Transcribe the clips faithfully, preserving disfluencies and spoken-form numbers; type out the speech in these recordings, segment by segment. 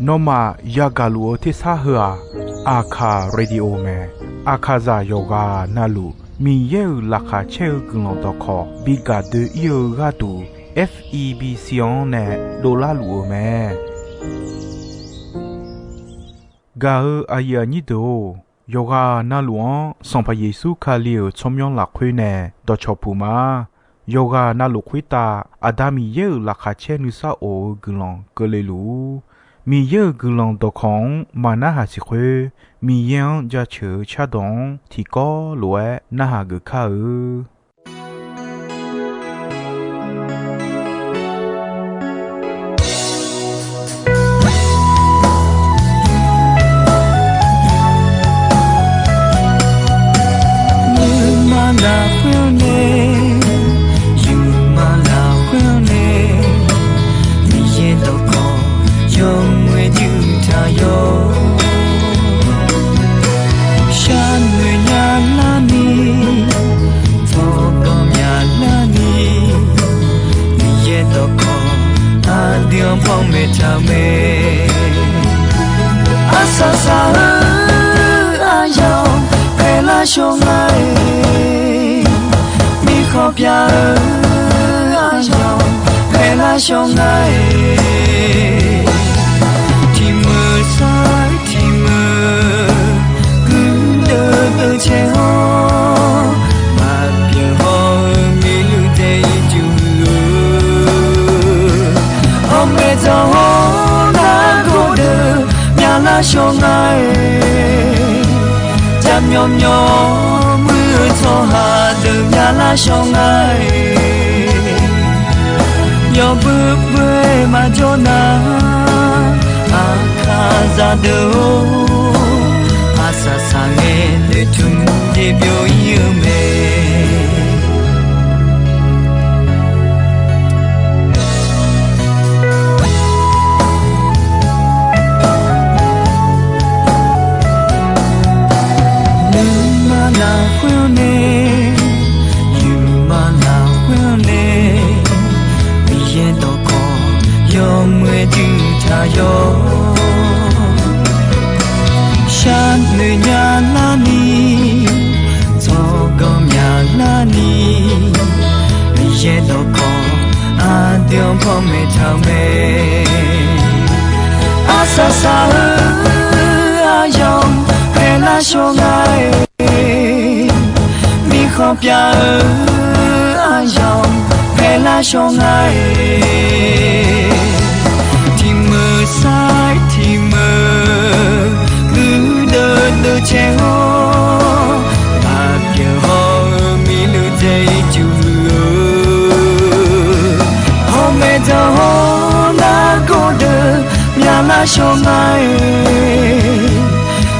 Nawmaf yagaq luf-eu tersar heu-aq, Aqkaq Radio mae. Aqkaqzaq yawqghaq navluf Miqyaer-euq laqkhaq caer-eu guiqlanq dawqkawq bi gaq doe-ir-eu gharduq, F E B C-anr nae dovlar luf-eu mae. Gaq-eu aqyuif aqnyir deuq-or, yawqghaq navluf-anr Sanqpaq Yeqsur Kali-euq tsawrmyanr lafkhoer nae dawqcawq puq ma. Yawqghaq navluf khoertav Aqda Miqyaer-euq laqkhaq caer nuisar of-eu guiqlanq keuvle luf-ur. Miqyaer-euq guiqlanq dawqkawq-anr maqnarhaq siq khoer, Miqyaer-anr jaceuq-eu cardawq-anr tiqkawv lof-aer narhaq geuf kar-eu. Nuima lafkhoer-anr nae, yawqma lafkhoer-anr nae, Miqyaer dawqkawq yawmuiq-aer juif taq yawr. Sharnoeq nya larni, tsawrganq myaq larni, Miqyaer dawqkawq aqdui-anr panmaeq taq-eu mae. Arsaq saq-eu aryamq paeqlar shawr nga-iq, mirkhanq pyav-eu aryamq paeqlar shawr nga-iq, tiqmeuq sar-eu tiqmeuq guirdeuv deuv caer-awr, maqbyaeq haw-eu miqluiv dae ircuf-eu, hawmaeq dzaq-awr nargawr deuq myavlar shawr nga-iq, jaqmyawf myawf muir-eu tsawrhaq deuq myavlar shawr nga-iq, yawbui bui-aer maqjawr nar, Aqkaqzaq deuq-or, arsaq saqngae noeqtmq jeq byov-ir-eu mae. Nuima lafkhoer-anr nae, yawqma lafkhoer-anr nae, Miqyaer dawqkawq yawmuiq-aer juif taq yawr. Sharnoeq nya larni, tsawrganq myaq larni, Miqyaer dawqkawq aqdui-anr panmaeq taq-eu mae. Arsaq saq-eu aryamq paeqlar shawr nga-iq, mirkhanq pyav-eu aryamq paeqlar shawr nga-iq, tiqmeuq sar-eu tiqmeuq guirdeuv deuv caer-awr, maqbyaeq haw-eu miqluiv dae ircuf-eu, hawmaeq dzaq-awr nargawr deuq myavlar shawr nga-iq,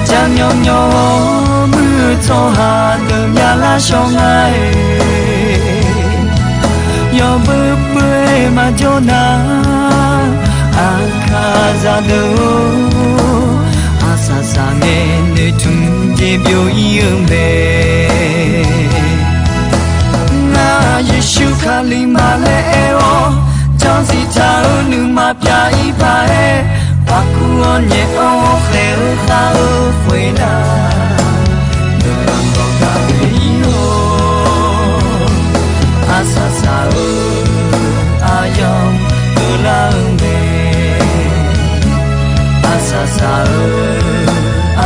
jaqmyawf myawf-awr muir-eu tsawrhaq deuq myavlar shawr nga-iq, yawbui bui-aer maqjawr nar, Aqkaqzaq deuq-or, arsaq saqngae noeqtmq jeq byov-ir-eu mae. Ngar Yeqsur Kali ma laer aer-awr, janrziq taq-eu nuima pyav-ir paq-aer, paqkuv-awr nyaef-awr khaeq-eu khav-eu khoernar, nuima dawq gaq-ir-awr, arsaq saq-eu aryamq keuvlar-eu mae. Arsaq saq-eu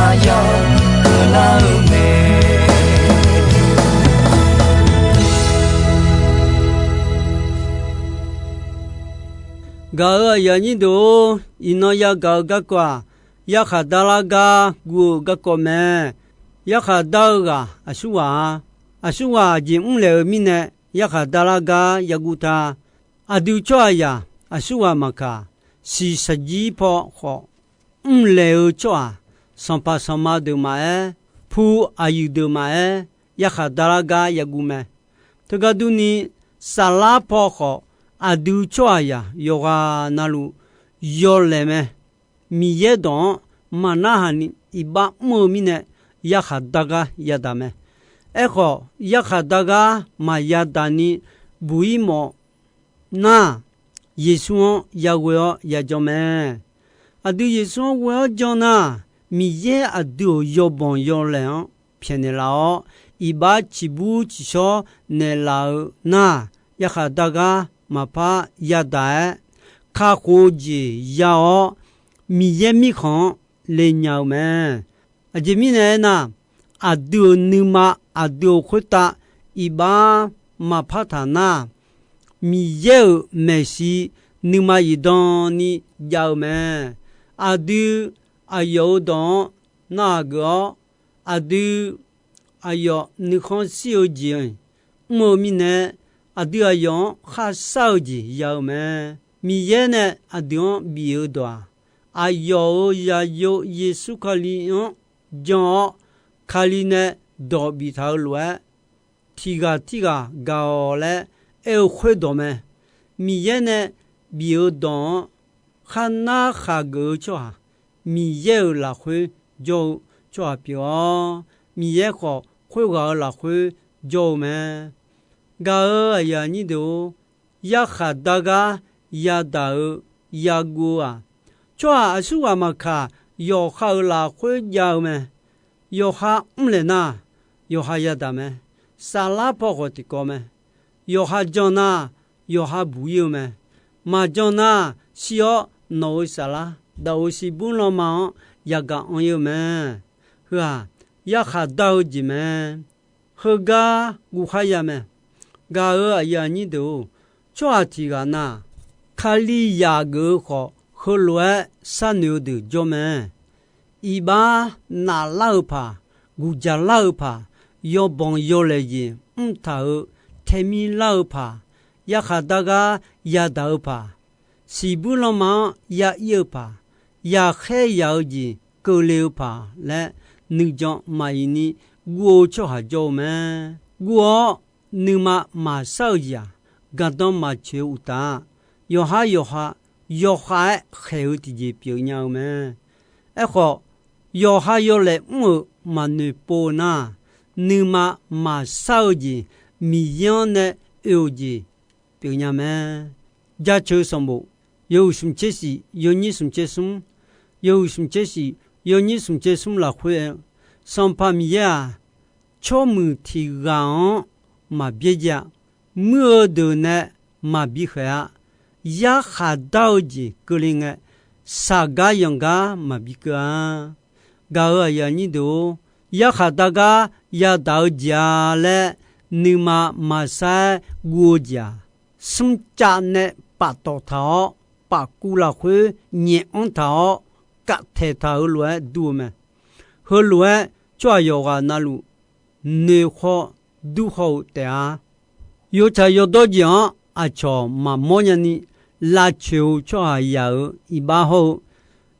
aryamq keuvlar-eu mae. Gaq-euq aqyuif aqnyir deuq-or, iqnan yagaq-eu garkawv-aq, yarkhaq darlar gar guv-euq garkawv mae. Yarkhaq dar-eu ghaq aqsurghaq-a. Aqsurghaq aqjeq mrlaeq-eu mirnae yarkhaq darlar gar yaguv ta. Aqdui tsawrhaqzaq aqsurghaq maqkaq, siq saqjir paw khawf, mrlaeq-eu tsawrhaq, sanqpaq sanqma deuq maqaer, pu aqyuif deuq maqaer, yarkhaq darlar gar yaguv mae. Teugar durni, saflar paw khawf, aqdui tsawrhaqzaq yawqghaq navluf yawlaeq mae. Miqyaer dawq-anr maqnarhaq ni iqbax mr-eu mirnae, yarkhaq dar gar yadaq mae. Aerkhawf, yarkhaq dar gar maqyadaq ni buq-ir mawf nar, Yeqsur-anr yaghoe-awr yajawr mae. Aqdui Yeqsur-anr ghoe-awr jan nar, Miqyaer aqdui-euq yawbanq yawlaeq-anr pyaeqnaeq laf-awr, iqbax ciqbur ciqshawr naeqlaf-eu nar, yarkhaq dar gar maqpar yadaq-aer, kakhof-eu jeq ya-awr, Miqyaer mirkhanq-anr le nya-eu mae. Aqjeq mirnae aernar, aqdui-euq nuima aqdui-euq khoertav iqbax maqpar taq nar, Miqyaer-euq maeqshi nuima zifdan ni jav-eu mae. Aqdui aqyawf-euq dawq-anr narhaq geuf-awr, aqdui aqyawf nuikhanr shir-eu jeq mr-eu mirnae, aqdui aqyawf-anr kharshar-eu jeq ya-eu mae. Miqyaer nae aqdui-anr bif-eu dawq-aq, aqyawf-euq zaqyo Yeqsur Kali-anr jan-awr, Kali nae dawq biftaq-eu lof-aer, tiqghaq tirghaq gaq-awq laer aer-eu khoerdawq mae. Miqyaer nae bif-eu dawq-anr kharnar khaqgeuf-eu tsawrhaq, Miqyaer-euq lafkhoer jawr-eu tsawrhaq pyeuf-awr, Miqyaer khawf khoerghaq-euq lafkhoer jawr-eu mae. Gaq-euq aqyuif aqnyir deuq-or, yarkhaq dar gar yadaq-eu yaguv-eu-aq, tsawrhaq aqsurghaq maqkaq, yawqha-euq lafkhoer jav-eu mae. Yawqha mrlaeq nar, yawqha yadaq mae. Saflar paw khawf tiqkawv mae. Yawqha jan nar, yawqha buq ir-eu mae. Maqjan nar, shir-awr nawq-euq saflar dawq-euq siqbur lanma-anr yagaq anr ir-eu mae. Heu-aq, yarkhaq dar-eu jeq mae. Heugar guvkhar ya mae. Gaq-euq aqyuif aqnyir deuq-or, tsawrhaq tiq ghaq nar, Kalizaq geuf-eu khawf, heulof-aer sharnoeq-eu deuq jawr mae. Iqbax naflar-eu paq, guqjaq lar-eu paq, yawbanq yawlaeq jeq mrtaq-euq taemir lar-eu paq, yarkhaq dar gar yadaq-eu paq, siqbur lanma-anr ya ir-eu paq, yaqkhaer yaq-eu jeq keuvle-eu paq laer, nuijan maqiq ni guv-eu tsawrhaq jawr-eu mae. Guv-awr nuima maqshar-eu jeq-aq, gardanr maqtsoeq-eu uqtaf, yawqhar yawqha, yawkhav-aer khaeq-eu tiqjeq pyeuf nya-eu mae. Aerkhawf, yawqha yawlaeq mr-euq maqnoeq pov-eu nar, nuima maqshar-eu jeq, Miqyaer-anr nae oe-euq jeq pyeufnya mae. Jaceuq sanqbof yawhuiq smq tser shif yawnyir smq tser smr, yawhuiq smq tser shif yawnyir smq tser smr lafkhoer-eu, Sanqpaq Miqyaer-aq, tsawrmuiq tiq ghaq-anr maqbyaer jav-a. Muir-eu deuq nae maqbi khaeq-a. Yarkhaq dar-eu jeq keuvle ngae, saqgar yanqgar maqbi keuv-a. Gaq-euq aqyuif aqnyir deuq-or, yarkhaq dar gar yadaq-eu jeq-a laer, nuima maqshar-aer guv-eu jeq-aq, smrcav nae paftawf taq-awr, pafkuv lafkhoer nyaef anr taq-awr, kavtaeq taq-euq lof-aer dur-eu mae. Heulof-aer tsawrhaq yawqghaq navluf noeqkhawr durkhawr-eu taef-a. Yawtsaq yawdawr jeq-anr aqcawq maqmawr nyani lavcoeq-eu tsawrhaqzaq-euq iqbax hawr-eu,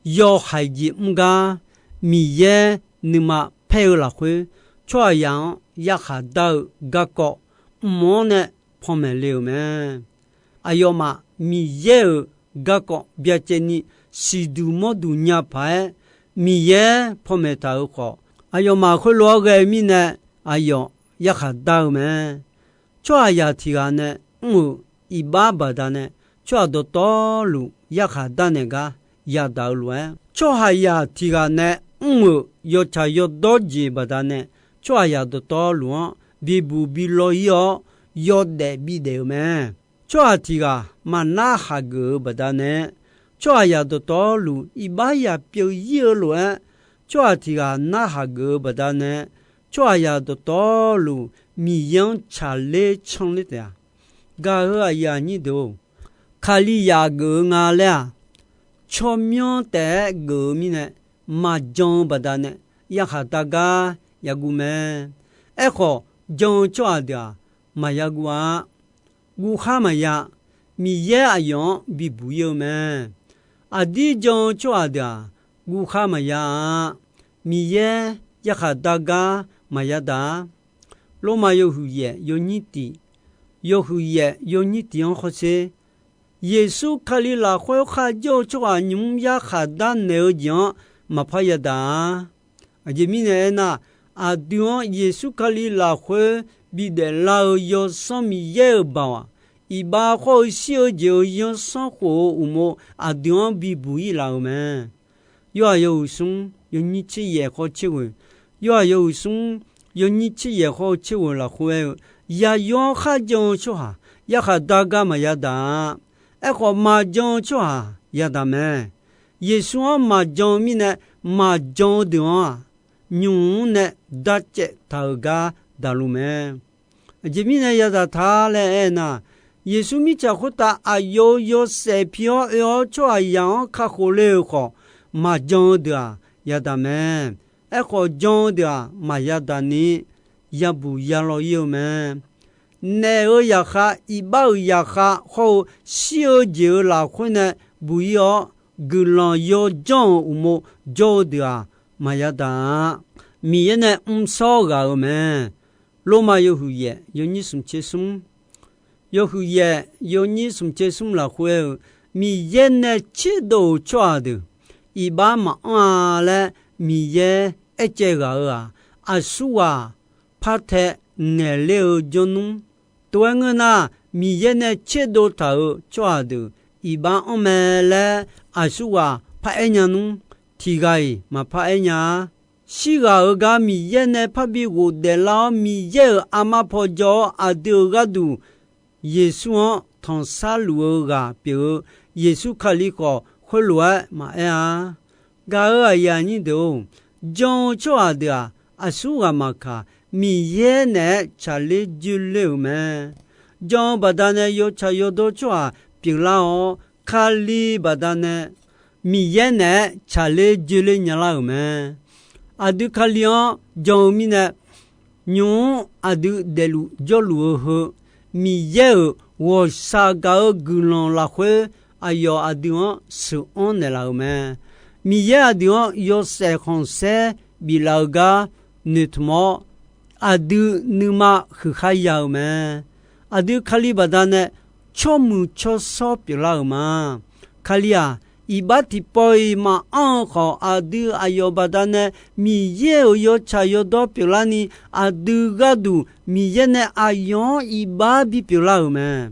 yawhaiq jeq mr gar Miqyaer nuima paer-eu lafkhoer, tsawrhaqzaq-anr yarkhaq dar-eu garkawv mq-anr nae panmaeq le-euq mae. Aqyawfmaf Miqyaer-euq garkawv byacaevni siqduq mawrduq nya paq-aer Miqyaer panmaeq taq-euq khawf, aqyawfmaf khoerlof-aer ghae-eu mirnae aqyawf yarkhaq dar-eu mae. Tsawrhaqzaq tiq ghaq nae mr-euq iqbax baqdanae, tsawrhaq dawqtawvluf yarkhaq darnaeq gar yadaq-eu lof-aer, tsawrhaqzaq tiq ghaq nae mr-euq yawtsaq yawdawr jeq baqdanae, tsawrhaqzaq dawqtawvluf-anr bibuq bi law ir-awr, yawdaef bidaef-eu mae. Tsawrhaq tiq ghaq maqnar haq geuf-eu baqdanae, tsawrhaqzaq dawqtawvluf iqbax yaq pyeuf ir-eu lof-aer, tsawrhaq tiq ghaq narhaq geuf-eu baqdanae, tsawrhaqzaq dawqtawvluf Miqyaer-anr tsaqler canler taef-a. Gaq-euq aqyuif aqnyir deuq-or, Kalizaq geuf-eu nga laer-aq, tsawrmyanr taef-aer geuf-eu mirnae, maqjan-eu baqdanae yarkhaq dar gar yaguv mae. Aerkhawf, jan-eu tsawrhaq deuq-aq, maqya guv-a. Guvkhar maqya. Miqyaer aqyawf-anr bibuq ir-eu mae. Aqdir jan-eu tsawrhaq deuq-aq, guvkhar maqya-a. Miqyaer yarkhaq dar gar maqya daq-a. Lormav yawhuiq yaef yawnyir tiq, yawhuiq yaef yawnyir tiq-anr hawsher. Yeqsur Kali lafkhoer kharjawr-eu tsawrhaq nymq-mr yarkhaq darnaeq-eu jeq-anr maqpar yadaq-a. Aqjeq mirnae aernar, aqdui-anr Yeqsur Kali lafkhoer bidaef lar-eu Yawsanr Miqyaer-euq baoq-aq, iqbax khawr-eu shir-eu jeq-euq yanrsanrkhof-eu uqmov aqdui-anr bibuq-ir laf-euq mae. Yorhaq yawhuiq smr yawnyir tser yaef khawf tser ghoeq, Yorhaq yawhuiq smr yawnyir tser yaef khawf tser ghoeq lafkhoer aer-eu, Yaqyo-anr kharjan-eu tsawrhaq yarkhaq dar gar maqya daq-a. Aerkhawf, maqjan-eu tsawrhaq yadaq mae. Yeqsur-anr maqjan-eu mirnae, maqjan-eu deuq-anr-aq, nymq-mr nae darcaev taq-euq gar daqluf mae. Aqjeq mirnae yadaq ta laer aernar, Yeqsur mirtsaq khoertav aqyawf-euq yawshaef pi-awr oe-awr tsawrhaqzaq-anr kakhof le-euq khawf, maqjan-eu deuq-aq yadaq mae. Aerkhawf, jan-eu deuq-aq maqya daq ni, yabuq yalaw-ir-eu mae. Naef-euq zaqkhav, iqbax-euq zaqkhav hawr-eu shir-eu jeq-euq lafkhoer nae buq-ir-awr, guiqlanq yawjanr-euq uqmov jawr-eu deuq-aq maqya daq-a. Miqyaer nae mrshawr ghaq-euq mae. Lormav yawhuiq yaef yawnyir smq tser smr, yawhuiq yaef yawnyir smq tser smr lafkhoer aer-eu, Miqyaer nae tserdov-euq tsawrhaq deuq iqbax maqanr-a laer Miqyaer aercaev ghaq-euq-aq, aqsurghaq partae ngaeqler-eu jawrnmr. Tov-aer ngeur nar, Miqyaer nae tserdov taq-euq tsawrhaq deuq iqbax anr mae laer aqsurghaq paraer nya nmr. Tiq ghaq-iq maqpar aer nya-a. Shirghaq-euq gar Miqyaer nae parbi ghofdaef lar-awr, Miqyaer-euq armar paw jawr-awr aqdui-euq gharduq Yeqsur-anr tanqsar luf-eu ghaq pyeuf-eu Yeqsur Kali khawf, khoerlof-aer maqaer-a. Gaq-euq aqyuif aqnyir deuq-or, jan-eu tsawrhaq deuq-aq, aqsurghaq maqkaq, Miqyaer naeq-aer tsaqler joerler-euq mae. Jan-eu baqdanae yawtsaq yawdawr tsawrhaq pyeuflar-awr, Kali baqdanae Miqyaer naeq-aer tsaqler joerler nyalar-euq mae. Aqdui Kali-anr jan-eu mirnae, nymq-mr aqdui daefluf jawrluf-eu heu, Miqyaer-euq ghawqshaq gaq-eu guiqlanq lafkhoer aqyawf aqdui-anr sheuq-anr naeqlaf-euq mae. Miqyaer aqdui-anr yawshaef khanqsaer biflaf-eu gar noeqtmq-awr, aqdui nuima huiqkhar ya-euq mae. Aqdui Kali baqdanae tsawrmuiq tsawrshawr pyeuflar-euq ma. Kali-aq, iqbax tiqpawf-iq maqanr-eu khawf, aqdui aqyawf baqdanae Miqyaer-euq yawtsaq yawdawr pyeuflarni, aqdui gharduq Miqyaer nae aqyawf-anr iqbax bipyeuf lar-euq mae.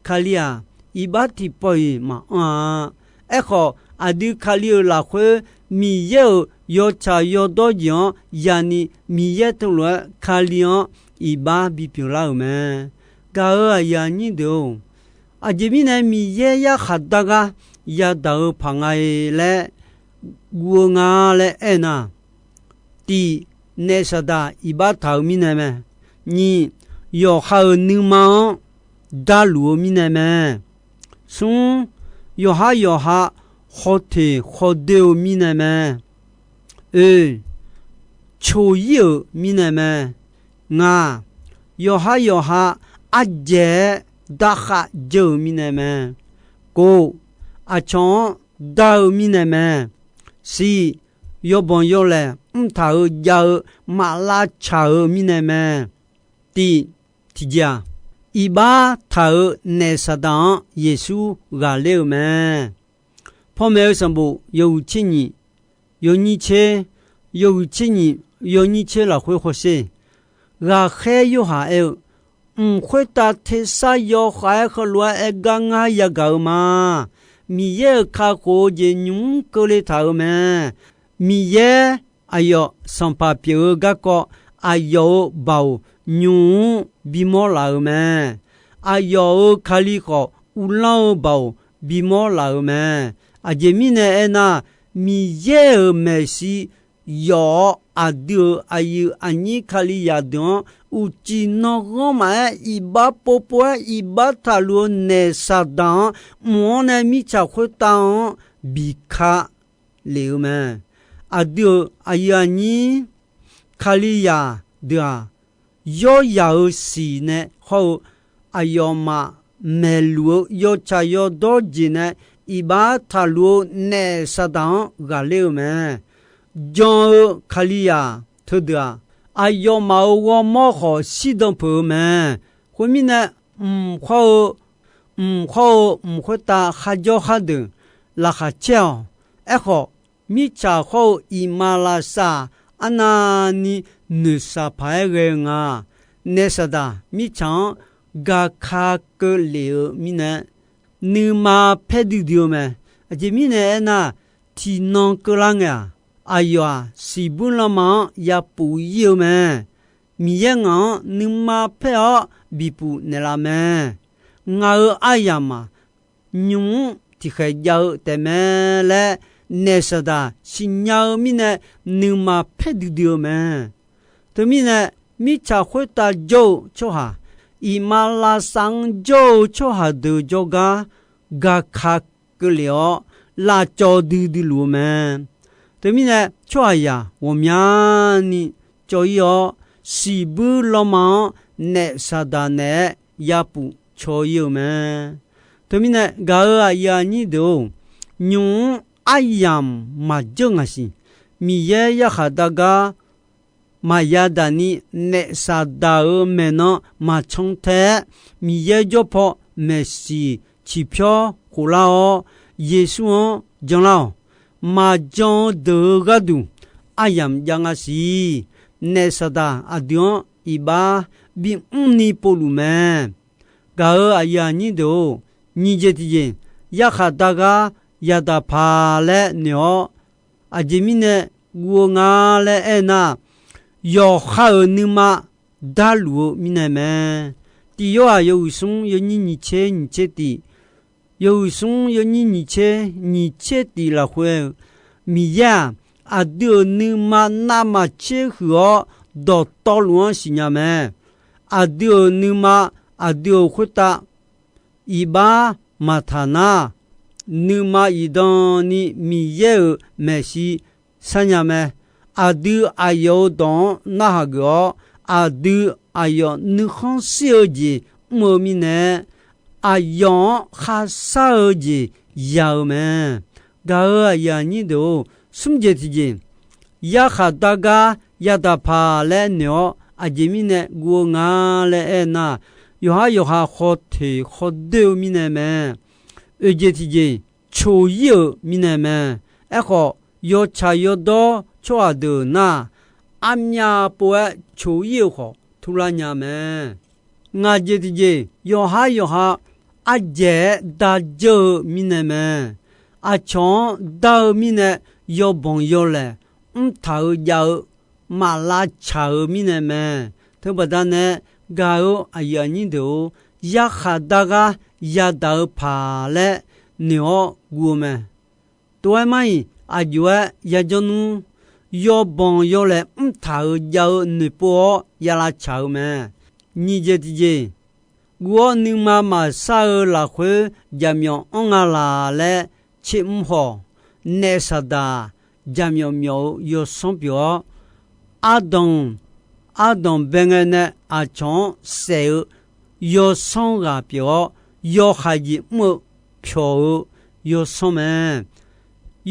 Kali-aq, iqbax tiqpawf-iq maqanr-a. Aerkhawf, aqdui Kali-euq lafkhoer Miqyaer-euq yawtsaq yawdawr jeq-anr yani Miqyaer teulof-aer Kali-anr iqbax bipyeuf lar-euq mae. Gaq-euq aqyuif aqnyir deuq-or, aqjeq mirnae Miqyaer yarkhaq dar gar yadaq-eu paq nga-e laer guv-eu nga laer aernar, tiq, naef saqdaq iqbax taq-eu mirnae mae. Nyiq, yawqha-euq nuima-anr darluf-eu mirnae mae. Smr, yawqhar yawqha khawteq khawdoe-eu mirnae mae. Oe, coq-ir-euq mirnae mae. Ngaq, yawqhar yawqha ardzaeq-aer darkhav dzeur-eu mirnae mae. Kov, aqcawq-anr dar-eu mirnae mae. Siq, yawbanq yawlaeq mrtaq-eu jav-eu maq lavcaq-eu mirnae mae. Tiq, tiqjeq-aq, iqbax taq-euq naef saqdaq-anr Yeqsur ghaqler-eu mae. Pawmaeq-eu sanqbof yawhuiq tser nyiq, yawnyir tser, yawhuiq tser nyiq, yawnyir tser lafkhoer hawsher. Ghaqkhaer Yorhaq aer-eu, Mq khoertav tersar yawkhav-aer heulof-aer aer gar ngar yagaq-eu ma. Miqyaer-euq kakhof-eu jeq nymq-mr keuvle taq-euq mae. Miqyaer aqyawf sanqpaq pyeuf-eu garkawv, aqyawf-euq baoq nymq-mr bimawr laf-euq mae. Aqyawf-euq Kali khawf, uvlanr-eu baoq bimawr laf-euq mae. Aqjeq mirnae aernar, Miqyaer-euq maeqshi yawf-awr, aqdui-euq aqyuif aqnyir Kalizaq deuq-anr uqcif nanghanr maqaer, iqbax povpov-aer iqbax taqluf-eu naef saqdaq-anr mq-anr nae mirtsaq khoertav-anr biqka lef-eu mae. Aqdui-euq aqyuif aqnyir Kalizaq deuq-aq, yawryaq-euq siq nae hawr-eu aqyawfmaf maeqluf-eu yawtsaq yawdawr jeq nae iqbax taqluf-eu naef saqdaq-anr ghaqler-eu mae. Jan-eu Kalizaq teudeuq-aq, aqyawfmaf-euq ghawrmawr khawf shirdan peuq-eu mae. Khoermirnae, mq khawr-eu, mq khawr-eu mq khoertav kharjawr khardeuq laqkhaq caer-awq. Aerkhawf, mirtsaq khawr-eu iqmalavshav arnavni noeqshaq paq-aer ghae-eu nga. Naef saqdaq mirtsaq-anr gaka keuvlef-eu mirnae, nuima paer duidui-eu mae. Aqjeq mirnae aernar, tiqnan keuvlar ngae-aq, aqyawf-aq siqbuir lanma-anr yapuf ir-eu mae. Miqyaer ngaq-anr nuima paer-awr bipuf naeqlaf mae. Ngaq-euq aryamq-aq, nymq-mr tiqkhaeq jav-eu taefmae laer naef Saqdaq siqnya-eu mirnae, nuima paer duidui-eu mae. Teumirnae, mirtsaq khoertav jawr-eu tsawrhaq, iqmalavshav-anr jawr-eu tsawrhaq deuq jawrgar gaka keuvlef-awr, lavcawv duidui luf-eu mae. Teumirnae, tsawrhaqzaq ghawqmyani cawv ir-awr, siqbuir lanma-anr naef Saqdaq naeq-aer yapuf caw ir-eu mae. Teumirnae, gaq-euq aqyuif aqnyir deuq-or, nymq-mr aryamq maqjeur ngaq siq. Miqyaer yarkhaq dar gar maqya daq ni, naef Saqdaq-euq maeqnan maqcan tae-aer, Miqyaer jawr paw maeqsiq ciqpyawr khoflar-awr, Yeqsur-anr janlar-awq. Maqjan-eu deuq-euq gharduq aryamq jav nga siq. Naef Saqdaq aqdui-anr iqbax bimr ni povluf mae. Gaq-euq aqyuif aqnyir deuq-or, nyiq jeq tiqjeq, yarkhaq dar gar yadaq paq laer noeq-awr, aqjeq mirnae guv-eu nga laer aernar, yawqha-euq nuima darluf-eu mirnae mae. Tiq Yorhaq yawhuiq smr yawnyir nyiq tser nyiq tser tiq, yawhuiq smr yawnyir nyiq tser nyiq tser tiq lafkhoer-eu, Miqyaer-aq, aqdui-euq nuima navmaqtser huiq-awr, dawqtawvluf-anr siqnya mae. Aqdui-euq nuima, aqdui-euq khoertav iqbax maqtaq nar, nuima iqdan ni Miqyaer-euq maeqshi sharnya mae. Aqdui aqyawf-euq dawq-anr narhaq geuf-awr, aqdui aqyawf nuikhanr shir-eu jeq mr-eu mirnae, aqyawf-anr kharshar-eu jeq ya-eu mae. Gaq-euq aqyuif aqnyir deuq-or, smr jeq tiqjeq, yarkhaq dar gar yadaq paq laer noeq-awr, aqjeq mirnae guv-eu nga laer aernar, yawqhar yawqha khawteq khawdoer-eu mirnae mae. Oeq jeq tiqjeq, coq ir-euq mirnae mae. Aerkhawf, yawtsaq yawdawr tsawrhaq deuq nar, armyav pov-aer coq ir-euq khawf turlar nya mae. Ngaq jeq tiqjeq, yawqhar yawqha ardzaeq-aer dardzeur-eu mirnae mae. Aqcawq-anr dar-eu mirnae, yawbanq yawlaeq mrtaq-eu jav-eu maqlavcaq-euq mirnae mae. Teubaqda nae gaq-eu aqyuif aqnyir deuq-or, yarkhaq dar gar yadaq-eu paq laer noeq-awr guv-eu mae. Tov-aer mar-iq, aqjox-aer yajawr nmr, yawbanq yawlaeq mrtaq-euq jav-eu noeqpov-awr yalavcaq-eu mae. Nyiq jeq tiqjeq, guv-awr nuima maqsar-eu lafkhoer jaqmyawf anr nga laq laer tser mr khawf, naef Saqdaq jaqmyawf myawf-eu yawsanr pyeuf-awr, ardanq ardanq bae ngae nae aqcawq-anr saef-eu yawsanr ghaq pyeuf-awr, yawhaiq jeq mr-eu pyawq-eu yawsanr mae.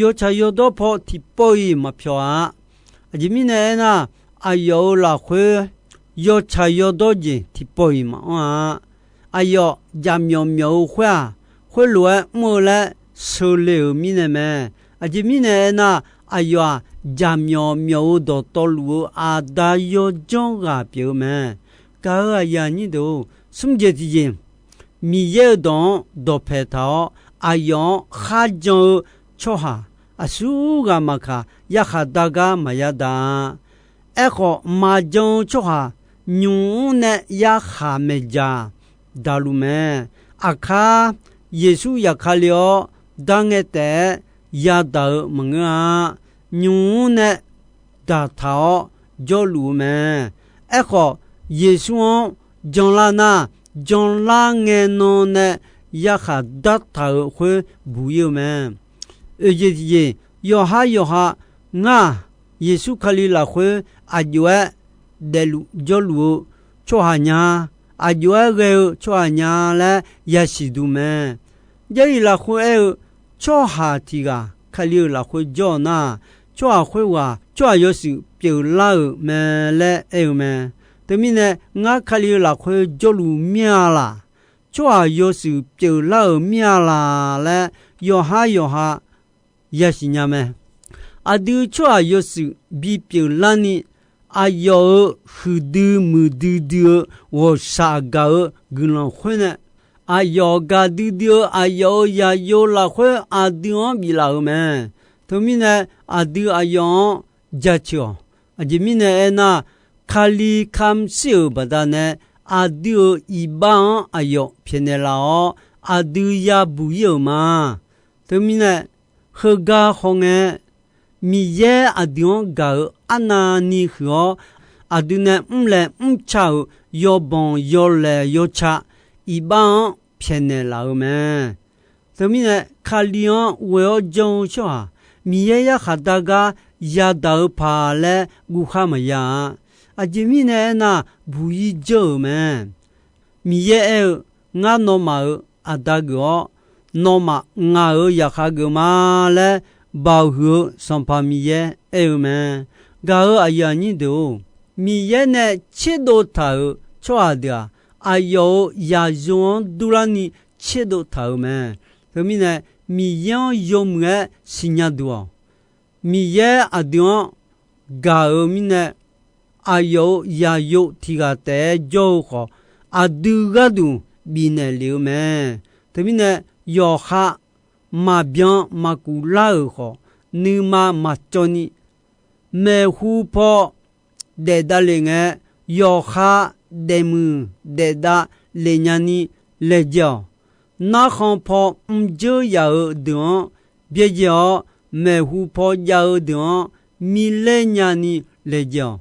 Yawtsaq yawdawr paw tiqpawf-iq maqpyawq-a. Aqjeq mirnae aernar, aqyawf-euq lafkhoer yawtsaq yawdawr jeq tiqpawf-iq maqanr-a. Aqyawf jaqmyawf myawf-eu khoer-aq, khoerlof-aer mr-eu laer sheu le-euq mirnae mae. Aqjeq mirnae aernar, aqyawf-aq, jaqmyawf myawf-eu dawqtawvluf-eu aqda yawdzanr ghaq pyeuf-eu mae. Gaq-eu aqyuif aqnyir deuq-or, smr jeq tiqjeq, Miqyaer-euq dawq-anr dawqpae taq-awr, aqyawf-anr kharjan-eu tsawrhaq aqsur ghaq maqkaq, yarkhaq dar gar maqya daq-a. Aerkhawf, maqjan-eu tsawrhaq nymq-mr nae yarkhaq maeqdzaq daqluf mae. Aqkar Yeqsur yaf Kali-awr, dar ngae taef-aer yadaq-eu maqngeur-a. Nymq-mr nae daqtaq-awr jawrluf-eu mae. Aerkhawf, Yeqsur-anr janlar nar, janlar ngae nan nae yarkhaq dartaq-euq khoer buq ir-eu mae. Oeq jeq tiqjeq, yawqhar yawqha, ngar-aq, Yeqsur Kali lafkhoer aqjox-aer daefluf jawrluf-eu tsawrhaq nya, aqjox-aer ghae-eu tsawrhaq nya laer yasiq duq mae. Jarlif lafkhoer aer-eu, tsawrhaq tiq ghaq Kali-euq lafkhoer jawr-eu nar, tsawrhaq khoerghaq tsawrhaq yawshuif pyeuflar-euq mae laer aer-eu mae. Teumirnae, ngar Kali-euq lafkhoer jawrluf mir-a laq, tsawrhaq yawshuif pyeuflar-euq mir-a laq laer yawqhar yawqha yasiq nya mae. Aqdui tsawrhaq yawshuif bipyeuf larni, aqyawf-euq huiqdui muiqdui dui-eu ghawqshaq gaq-eu guiqlanq khoer nae, aqyawf gaqdui dui-eu aqyawf-euq zaqyo lafkhoer aqdui-anr biflaf-euq mae. Teumirnae, aqdui aqyawf-anr jaceuq-awq. Aqjeq mirnae aernar, Kali kamq shir-euq baqdanae, aqdui-euq iqbax-anr aqyawf pyaeqnaeq laf-awr, aqdui yabuq ir-euq ma. Teumirnae, heugar hawngae, Miqyaer aqdui-anr gaq-euq arnavni huiq-awr, aqdui nae mrlaeq mrca-euq yawbanq yawlaeq yawca iqbax-anr pyaeqnaeq laf-eu mae. Teumirnae, Kali-anr ghoe-awr janr-eu tsawrhaq, Miqyaer yarkhaq dar gar yadaq-eu paq laer guvkhar maqya-a. Aqjeq mirnae aernar, buq-ir dzeur-euq mae. Miqyaer aer-eu, Ngar nawmaf-euq Aqda geuf-awr, nawmaf ngaq-euq zaqkhav geuf ma laer baoq huiq-eu Sanqpaq Miqyaer aer-eu mae. Gaq-euq aqyuif aqnyir deuq-or, Miqyaer nae tserdov taq-euq tsawrhaq deuq-aq, aqyawf-euq zaqyo-anr durlarni tserdov taq-euq mae. Teumirnae, Miqyaer-anr yawmuiq-aer siqnya duq-awq. Miqyaer aqdui-anr gaq-euq mirnae, aqyawf-euq zaqyo tiq ghaq taef-aer jawr-eu khawf, aqdui gharduq bifnaeq lef-eu mae. Teumirnae, yawqha maqbyan maqkuf lar-euq khawf, nuima maqcawv ni, maeqhu paw daef davlef ngae, yawqha daefmuiq daefdav lef nyani laejae-awq. Narkhan paw mrjeur yaf-eu deuq-anr byaerdzae-awr, maeqhu paw jav-eu deuq-anr miler nyani laejae-awq.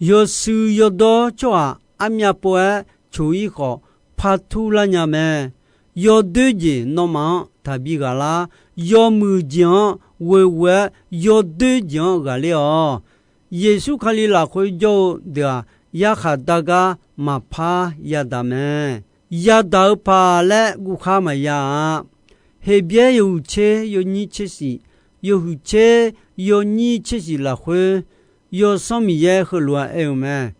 Yawshuif yawdawr tsawrhaq armyav pov-aer coq-ir khawf, par turlar nya mae. Yawdoer jeq nawmaf-anr taqbi ghaq lar. Yawmuiq jeq-anr ghoeghoe-aer, yawdoer jeq-anr ghaqler-awq. Yeqsur Kali lafkhoer jawr-eu deuq-aq, yarkhaq dar gar maqpar yadaq mae. Yadaq-eu paq laer guvkhar maqya-a. Heqbyaer yawhuiq tser yawnyir tser shif, yawhuiq tser yawnyir tser shif lafkhoer, Yawsanr Miqyaer heulof-aer aer-eu mae.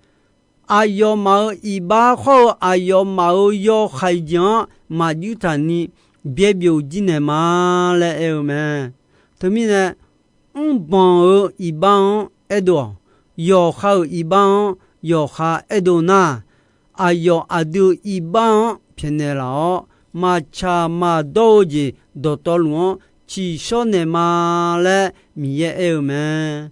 Aqyawfmaf-euq iqbax khawr-eu aqyawfmaf-euq yawhaiq jeq-anr maqjuir taq ni byaerbyov jir naeq ma laer aer-eu mae. Teumirnae, mrbanq-euq iqbax-anr aerdov-awq. Yawqha-euq iqbax-anr yawqha aerdov nar, aqyawf aqdui-euq iqbax-anr pyaeqnaeq laf-awr, maqtsaq maqdawr-eu jeq dawqtawvluf-anr tsiqshawr naeq ma laer Miqyaer aer-eu mae.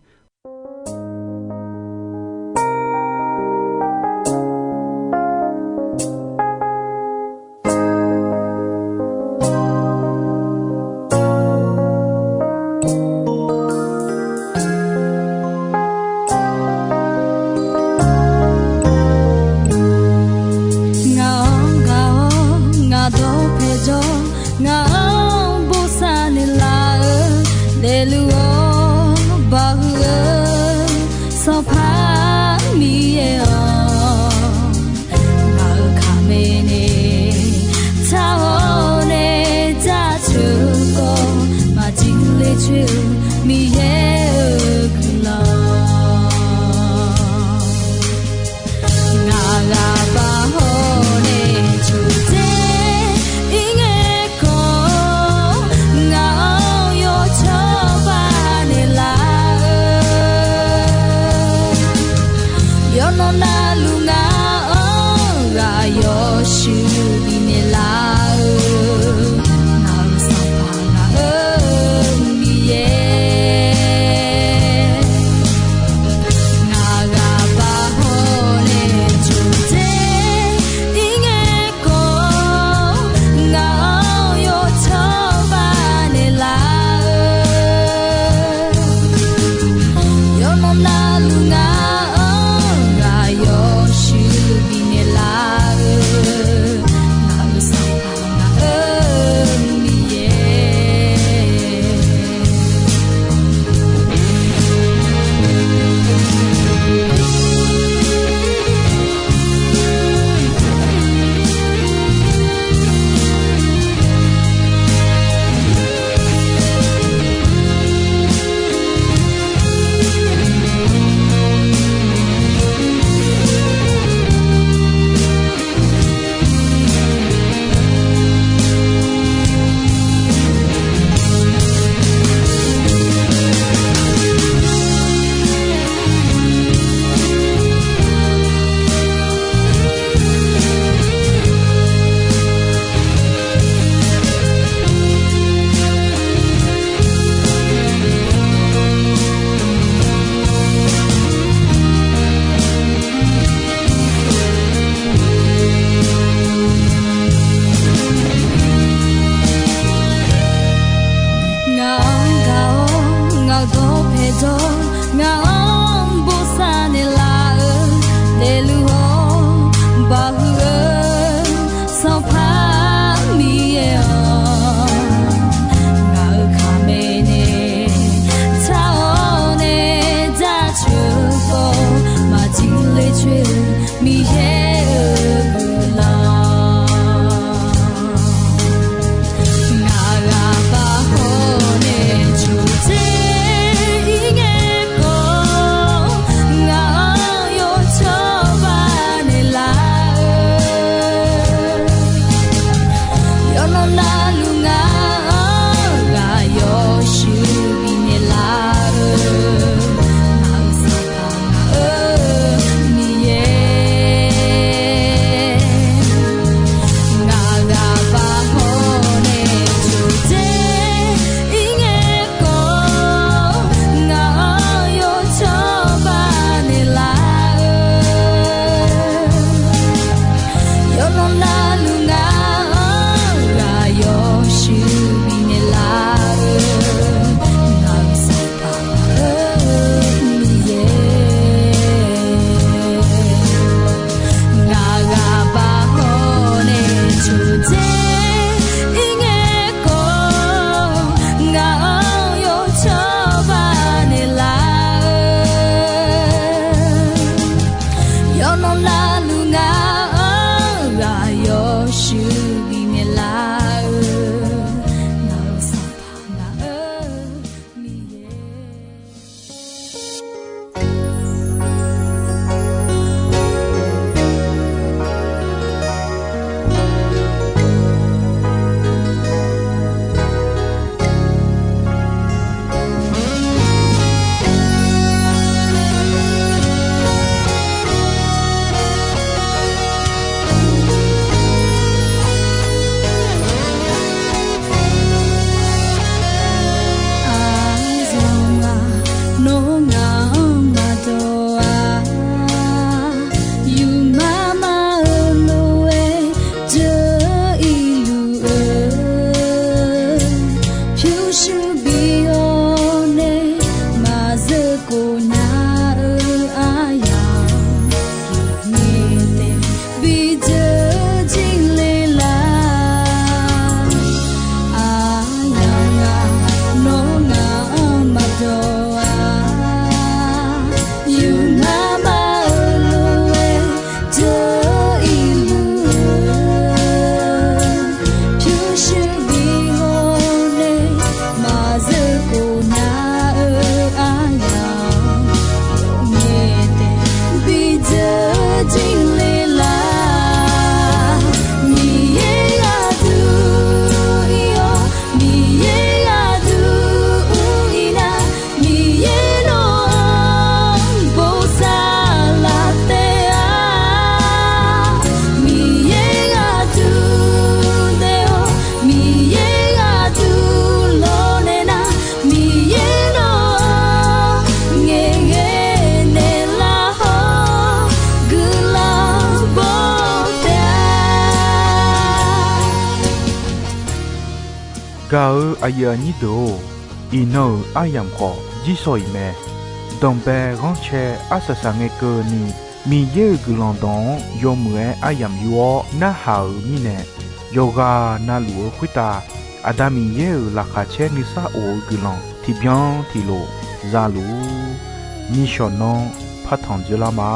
Ngaq-anr gaq-awr ngaq dawq paeq jawr, ngaq-anr bosav naeq laf-eu daefluf-awr baoq huiq-eu Aqgawr paeqdawr ngaq-anr bosav naeqlaf-eu, daefluf-awr baqhuiq-eu Sanqpaq Miqyaer-awq, ngaq-euq kaqmaeq nae tsar-awr nae jaceuq-eu khawf, maqjir ler coer-eu Miqyaer-euq guiqlanq. Ngaq ghaq baq hawr nae coqdzer ir ngae khawf, ngaq-anr yawcawba naeqlaf-eu, yawqnan navluf ngaq-anr ghaq yawshuif bifnaeq laf-eu, ngaq-euq Sanqpaq ngaq-euq Miqyaer. Ngaq ghaq baq hawr nae coqdzer ir ngae khawf, ngaq-anr yawcawba naeqlaf-eu, yawqnan navluf ngaq-anr ghaq yawshuif bifnaeq laf-eu, ngaq-euq Sanqpaq ngaq-euq Miqyaer. Ngaq ghaq baq hawr nae coqdzer ir ngae khawf, ngaq-anr yawcawba naeqlaf-eu, yawqnan navluf ngaq-anr ghaq yawshuif bifnaeq laf-eu, ngaq-euq Sanqpaq ngaq-euq Miqyaer. Aqyawfmaf nawr ngaq-anr maqdawq-a, yufmaf maf-euq lof-aer jeuq irluf-eu, pyurshuir bi-awr nae maqzeuv khof nya-eu aryamq, yawqngae taef bi dzeur jir le laf. Aqyawfmaf nawr ngaq-anr maqdawq-a, yufmaf maf-euq lof-aer jeuq irluf-eu, pyurshuir bi-awr nae maqzeuv khof nya-eu aryamq, yawqngae taef bi dzeur jir le laf. Miqyaer gharduq ir-awr, Miqyaer gharduq ir nar, Miqyaer nawq-anr bosav laf taef-a. Miqyaer gharduq daef-awr, Miqyaer gharduq lawrnaeq nar, Miqyaer nawq-anr ngaeqghae naeqlaf-awr guiqlanq baw taef-a. Gaq-eu aqyuif aqnyir deuq-or, iqnan-euq aryamq khawf jirsawq iq mae. Danqbae ghanrcae arsaq saq ngae keuvni, Miqyaer-euq guiqlanq dawq-anr yawmuiq-aer aryamq yur-awr narhaq-euq mirnae, yawqghaq na luf-eu khoertav Aqda Miqyaer-euq laqkhaq caer nuisar of-eu guiqlanq tiqbyan tiqlof za luf-ur. Nishawq nanr partanq dzoerlar ma.